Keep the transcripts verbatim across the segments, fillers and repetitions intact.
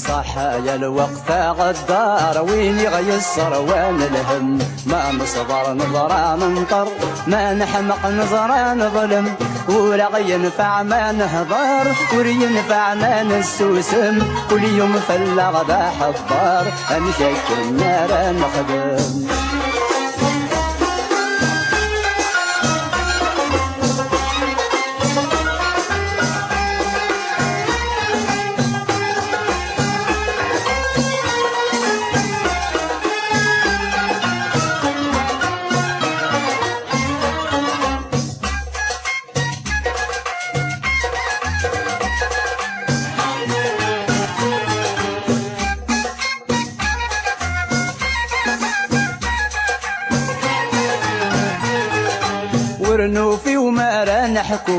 Ṣaḥḥa ya lweqt aɣeddar, win i ɣ-yesserwan lhem. Ma neṣber neẓra nenṭer, ma neḥmeq neẓra neḍlem. Ur aɣ-yenfeɛ ma nehḍer, ur yenfeɛ ma nessusem. Kul yum fell-aɣ d aḥebbar, amek akken ara nexdem? Ur nufi umi ara neḥku,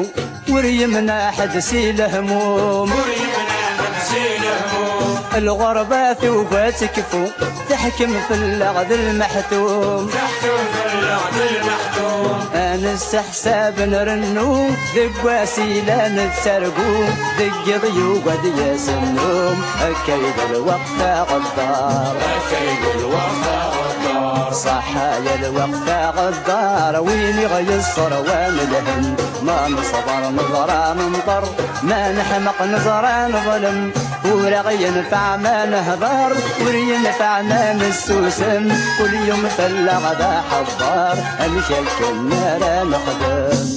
ur yemneɛ ḥedd si lehmum. Ur yemneɛ ḥedd si lehmum. Lɣerba tugi ad tekfu, teḥkem fell-aɣ d lmeḥtum. Teḥkem fell-aɣ d lmeḥtum. Ad nesseḥsab nrennu, deg wass yellan nettargu, deg yiḍ yugi ad d-yas nnum. Akka i d lweqt aɣeddar. Akka i d lweqt aɣeddar. Ṣaḥḥa ya lweqt aɣeddar, win i ɣ-yesserwan lhem. Ma neṣber neẓra nenṭer, ma neḥmeq neẓra neḍlem. Ur aɣ-yenfeɛ ma nehḍer, ur yenfeɛ ma nessusem. Kul yum fell-aɣ d aḥebbar, amek akken ara nexdem?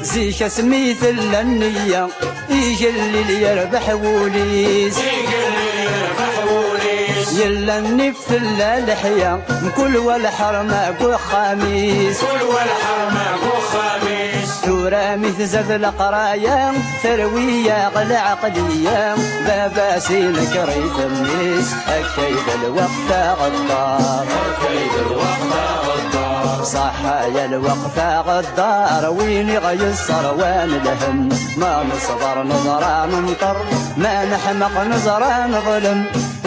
Zik asmi tella nniya, igellil yerbeḥ wul-is. Igellil yerbeḥ wul-is. Yella nnif tella leḥya, mkul wa lḥerma deg uxxam-is. Mkul wa lḥerma deg uxxam-is. Tura mi tzad leqraya, terwi-yaɣ lɛeqliya, baba-s inker-it mmi-s, akka i d lweqt aɣeddar. Akka i d lweqt aɣeddar. Ṣaḥḥa ya lweqt aɣeddar, win i ɣ-yesserwan lhem. Ma neṣber neẓra nenṭer, ma neḥmeq neẓra neḍlem.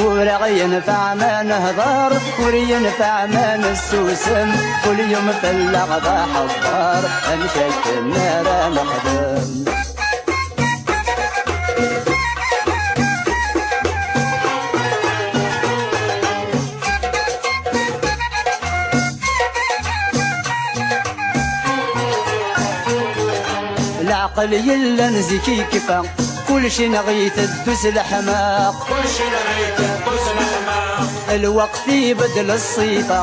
Ur aɣ-yenfeɛ ma nehḍer, ur yenfeɛ ma nessusem. Kul yum fell-aɣ d aḥebbar, amek akken ara nexdem? Leɛqel yellan zik ikfa, kulci neɣ iteddu s leḥmaq. Kulci neɣ iteddu s leḥmaq. Lweqt ibeddel ṣṣifa,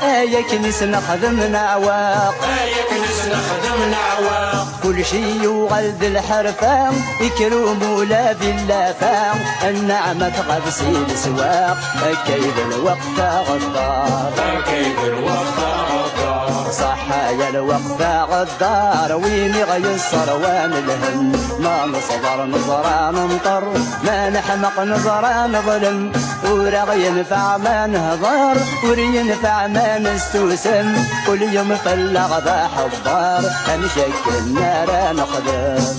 ay akken i s-nexdem neɛweq. Ay akken i s-nexdem neɛweq. Kulci yuɣal d lḥerfa, ikker umulab illafa, nneɛma tɣab si leswaq, akka i d lweqt aɣeddar. Akka i d lweqt aɣeddar. Ṣaḥḥa ya lweqt aɣeddar, win i ɣ-yesserwan lhem. Ma neṣber neẓra nenṭer, ma neḥmeq neẓra neḍlem. Ur aɣ-yenfeɛ ma nehḍer, ur yenfeɛ ma nessusem. Kul yum fell-aɣ d aḥebbar, amek akken ara nexdem?